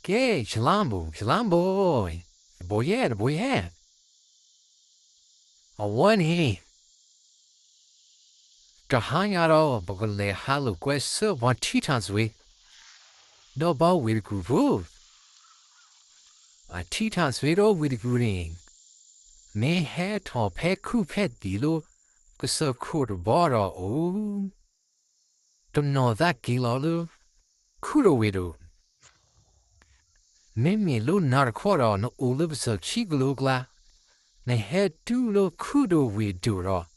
ယဲ ယလါဘိ, ယလါဘိ, တဘိယဲ, တဘိယဲ. အဝဲန့ၣ် တဟါညါဒီး ပကလဲၤဟးလိာ်ကွဲဆူပှၤထံထၣ်စွ့ ဒီးပှၤဝ့ၢ်တကူၣ်ဖိ, ပှၤထံထၣ်စွ့ဒီးဝ့ၢ်တကူၣ်န့ၣ် မ့ၢ်ဟဲထီၣ်ဖဲခူၣ်ဖဲတံၢ်လၢ ကစၢၢ်ခိၣ်တဘီဒီးအိၣ် တနီၤသးက့ၤလီၤလၢ ခူၣ်ဒိၣ်ဝ့ၢ်ဒိၣ်, မ့မ့ၢ်လၢနၤတခီဒီး နအိၣ်လၢပစၢၢ်ခံကလိကျါ, နဟဲတုၤလၢခူၣ်ဒိၣ်ဝ့ၢ်ဒိၣ်ဒီး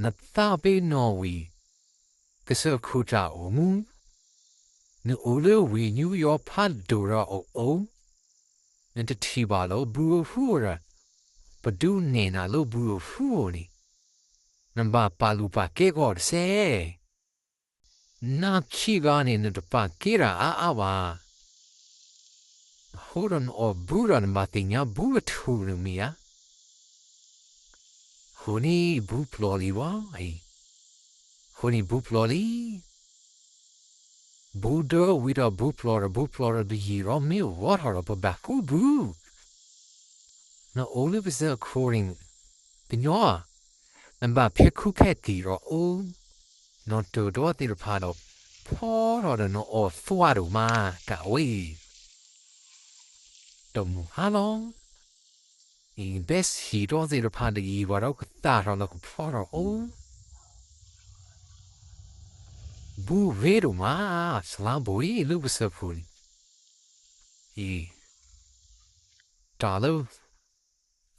နသးပ့ၤနီၣ်ဝံၤ ကစၢၢ်ခိၣ်တၢ်အိၣ်မူ, နအိၣ်လၢဝ့ၢ်ညူယီၤဖးဒိၣ်ဒီးအအိၣ်, နတထံၣ်ဘၣ်လၢဘုဧိၤဟုဧိၤဒီး ပဒုးနဲၣ်နၤလၢဘုဧိၤဟုဧိၤန့ၣ်, နဘၣ်ပာ်လုၢ်ပာ်ကဲကီးတစဲး. နခံဂၤန့ၣ် နတပာ်ကဲတၢ်အါအါဘၣ်. အဃိဒီးနအီၣ်ဘုဒီးနဘၣ်သ့ၣ်ညါဘုအထူၣ်န့ၣ်မ့ၢ်ဧါ. အဃိန့ၣ်ဘုပျီၢ်လံဝဲအံၤ, အဃိန့ၣ်ဘုပျီၢ်လံ. ဘုဒၢဝံၤဒီးဘုပျီၢ်ဒီး ဘုပျီၢ်ဒီးတယံာ်ဒီး မ့ၢ်ဝီထီၣ်ဒီးပဘၣ်ဃူဘု နအိၣ်လၢပစၢၢ်ခိၣ်န့ၣ် ကညီဧၢ, နဘၣ်ဖဲခူၣ်ဖဲတံၢ်ဒီးအိၣ်, နီၣ်တၢၤဒီသ့ၣ်တဖၣ်ဒီး ဖီထီၣ်ဒီးနအီၣ်သွါဒိၣ်မး တၢ်ဝဲအံၤ တမုၢ်ဟါလီၤ. အံၤဘဲဆံးဒီသ့ၣ်တဖၣ်ဒီး ယံာ်ဘၣ်ဒီးကသၣ်ထီၣ်ဒီးကဖီထီၣ်အိၣ် ဘုဂ့ၤဒိၣ်မး စလါဘိအံၤ လၢပစၢၢ်ခိၣ်န့ၣ်, အံၤ တၢ်လၢ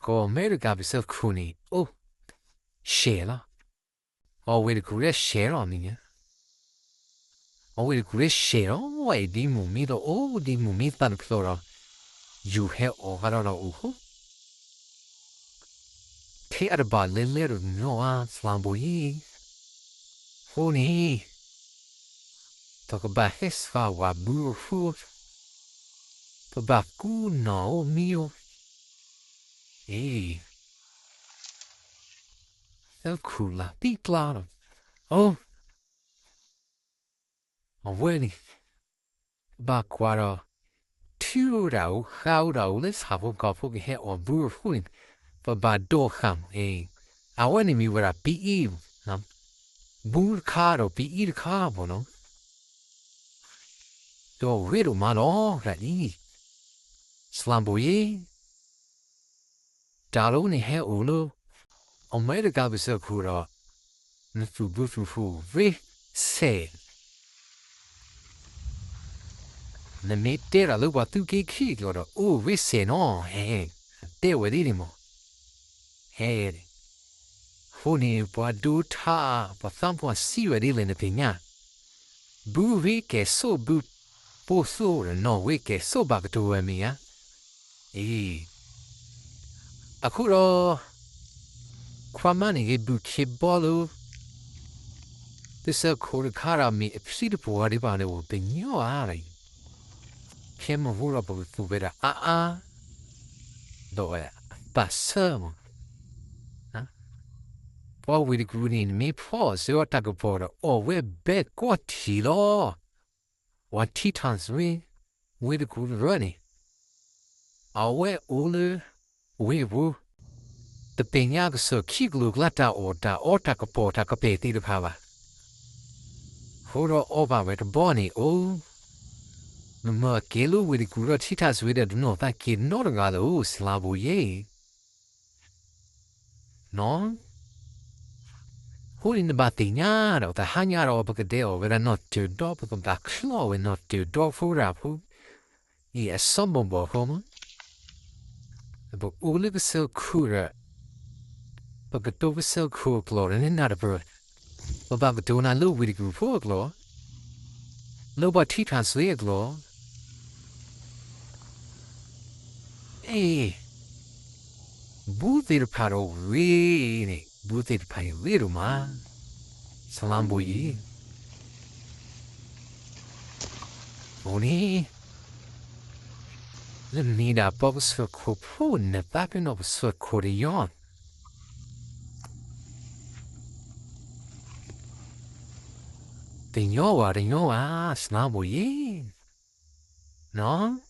ကီၢ်အမဲရကၤပစၢၢ်ခိၣ်န့ၣ် အိၣ် ရှဲလီၤ. အဝ့ၢ်တကူၣ်လၢရှဲလီၤမ့ၢ်ဧါ. အဝ့ၢ်တကူၣ်လၢရှဲလီၤ ဝဲအံၤ ဒ်မုၢ်မံဒီးအိၣ် ဒ်မုၢ်မံသးတဖျၢၣ်ဒီး ယူၤဟဲအီၣ်ဃာ်ဒီးဒီးအိၣ်ဃိ ထဲအတဘၣ်လဲၤလဲၤဒီးညီဧါ စလါဘိအံၤ. အဃိန့ၣ် ပကဘၣ်ဟဲစှၤဝဲဘုအဃိ, ပဘၣ်ကူနီၢ်ဧိၤမံၤဧိၤ, အံၤ သၢခူၣ်လၢ်သံကျါဒီး အိၣ် အဝဲန့ၣ် ဘၣ်ကွၢ်ဒီး ထံအိၣ်ဒၣ်အိၣ် ဃါအိၣ်ဒၣ်အိၣ်လၢဆၣ်ဖိကီၢ်ဖိကဟဲအီၣ်ဘုအဃိန့ၣ် ပဘၣ်ဒိးဃာ်မးအံၤ, အဝဲန့ၣ်မ့ၢ်ဝဲဒၣ်ပံအံၤ, ဘုတခါဒီးပံအံၤတခါဘၣ်နီၤ, ဒီးဂ့ၤဒိၣ်မးလီၤ တၢ်အံၤ, စလါဘိယ့ တၢ်လၢနဟဲအိၣ်လၢ အမဲရကၤပစၢၢ်ခိၣ်ဒီး နသူၣ်ဘုသူၣ်ဖှိၣ်ရ့စဲး, နမ့ၢ်တဲတၢ်လၢပှၤသူၣ်က့ခံအကျိာ်ဒီး အိၣ်ရ့စဲးနီၤ, ဟဲ တဲဝဲဒ်န့ၣ်မး, ဟဲ အဃိန့ၣ် ပှၤဒိထါ ပှၤသးပှၢ်စံးဝဲဒ်လဲၣ်နသ့ၣ်ညါ, ဘုရ့ကဲၣ်ဆိးဘုပိာ်သိဒီး နီၢ်ဝ့ကဲၣ်ဆိးဘၣ်ကတိၤဝဲမ့ၢ်ဧါ, အံၤ အဃိဒီး ခွါမါန့ၣ်ဂ့ၤ ဘုခ့ဘီလၢ ပစၢၢ်ခိၣ်တခါဒီး မ့ၢ်အဖျံတပှၢ်ဒံးဘၣ်န့ၣ် အိၣ်တညီဧါ, ခဲမုၢ်ဟိဒီးပကသူၣ်ဝဲဒၣ်အါအါ, ဒီးဝဲဒၣ်ပာ်ဆၢမး, ပှၤဝ့ၢ်တကူၣ်န့ၣ် နမ့ၢ်ဖီအီၣ်စၢၤအီၤတၢ်ကပီၤဒီး အီၣ်ဝဲဘဲကွီၢ်ထံလီၤ. ပှၤထံထၣ်စွ့ ဝ့ၢ်တကူၣ်တရၢန့ၣ် အဝဲအိၣ်လၢ ဝ့ၢ်ပူၤ တသ့ၣ်ညါကစၢၢ်ခံကလိာ်ကျါတၢ်အီၣ်တၢ်အီတၢ်ကပီၤတၢ်ကပဲာ်သ့ၣ်တဖၣ်ဘၣ်. အဃိဒီးအီၣ်ဘၣ်ဝဲတဘီန့ၣ်အိၣ်, မ့ၢ်မၢက့ၤလၢဝ့ၢ်တကူၣ်ဒီးထံထၣ်စွ့ဒီး တနီၢ်သးက့ၤနီတဂၤလၢၤ စလါဘိယ့ နီၤ. အဃိန့ၣ်နဘၣ်သ့ၣ်ညါဒီး တဟါညါဒီးပကဒဲးအီၣ်ဝဲဒၣ်နီၢ်တၢၤဒီ ပကဘၣ်ချီဝဲနီၢ်တၢၤဒီဖိရၣ်ဖိ အံၤအစီဘီဘီဃီမး, ပအိၣ်လၢကစၢၢ်ခိၣ်ဒီး ပကတိၤကစၢၢ်ခိၣ်အကျိာ်န့ၣ်နၢ်တပၢၢ်, ပဘၣ်ကတိၤနၤလၢဝ့ၢ်တကူၣ်ဖိအကျိာ်, လၢပှၤထံထၣ်စွ့အကျိာ် အ့ၣ်, ဘုသ့ၣ်တဖၣ်ဒီးဂ့ၤန့ၣ် ဘုသ့ၣ်တဖၣ်အံၤဂ့ၤဒိၣ်မး, စလါဘိယ့ အဃိန့ၣ် နမ့ၢ်ဒၣ်ပှၤကစၢၢ်ခိၣ်ဖိ နသးပ့ၤနီၣ်ပစၢၢ်ခိၣ်တယီၤ တညီဘၣ်တညီဘၣ် စလါဘိယ့ နီၤ.